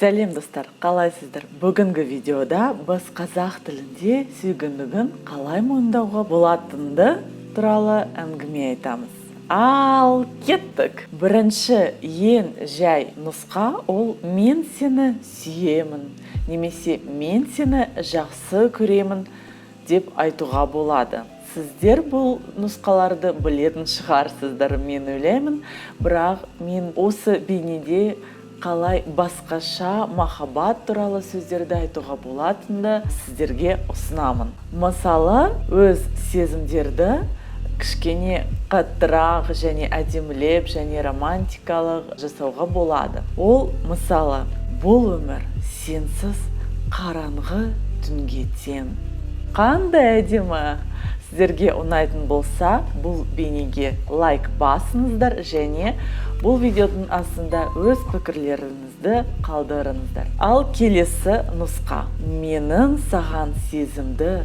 Сәлем, достар! Қалайсыздар? Бүгінгі видеода біз қазақ тілінде сүйгендігін қалай мойындауға болатынды туралы әңгіме айтамыз. Ал кеттік! Бірінші, ең жай нұсқа ол «Мен сені сүйемін» немесе «Мен сені жақсы көремін» деп айтуға болады. Сіздер бұл нұсқаларды білетін шығарсыздар, мен ойлаймын, бірақ мен осы бейнеде қалай басқаша махаббат туралы сөздерді айтуға болатынды сіздерге ұсынамын. Мысалы, өз сезімдерді кішкене қаттырақ және әдемілеп және романтикалық жасауға болады. Ол, мысалы, «Бұл өмір сенсіз қараңғы түнге тең». Қандай әдемі! Сіздерге ұнайтын болса, бұл бейнеге лайк басыңыздар және бұл видеоның астында өз пікірлеріңізді қалдырыңыздар. Ал келесі нұсқа: «Менің саған сезімді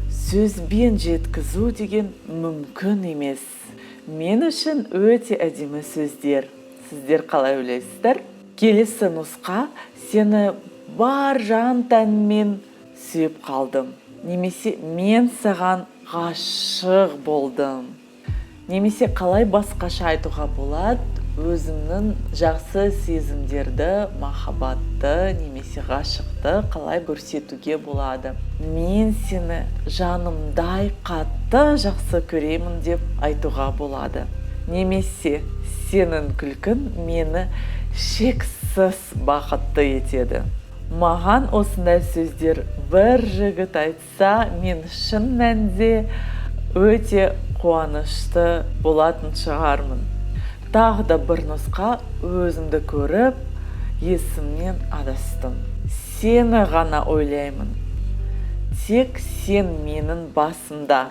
сөзбен жеткізу деген мүмкін емес». Мен үшін өте әдемі сөздер. Сіздер қалай ойлайсыздар? Келесі нұсқа: «Сені бар жан тәніммен сүйіп қалдым» немесе «Мен саған ғашық болдым». Немесе қалай басқаша айтуға болады өзімнің жақсы сезімдерді, махаббатты немесе ғашықты қалай көрсетуге болады? «Мен сені жанымдай қатты жақсы көремін» деп айтуға болады немесе «Сенің күлкің мені шексіз бақытты етеді». Маған осындай сөздер бір жігіт айтса, мен шын мәнінде өте қуанышты болатын шығармын. Тағы да бір нұсқа: «Өзіңді көріп, есімнен адастым. Сені ғана ойлаймын. Тек сен менің басымда».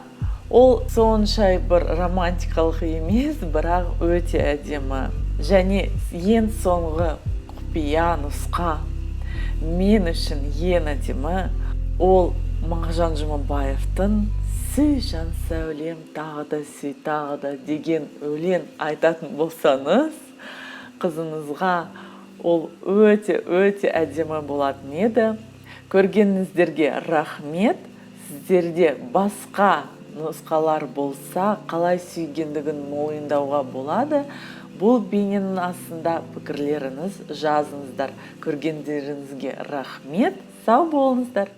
Ол сонша бір романтикалық емес, бірақ өте әдемі. Және ең соңғы құпия нұсқа, мен үшін ең әдемі, ол Мағжан Жұмабаевтың «Сүй, жан сәулем, тағы да сүй, тағы да» деген өлең айтатын болсаңыз қызыңызға, ол өте өте әдемі болатын еді. Көргеніңіздерге рахмет! Сіздерде басқа нұсқалар болса, қалай сүйгендігін мойындауға болады, бұл бейненің астында пікірлеріңіз жазыңыздар. Көргендеріңізге рахмет, сау болыңыздар!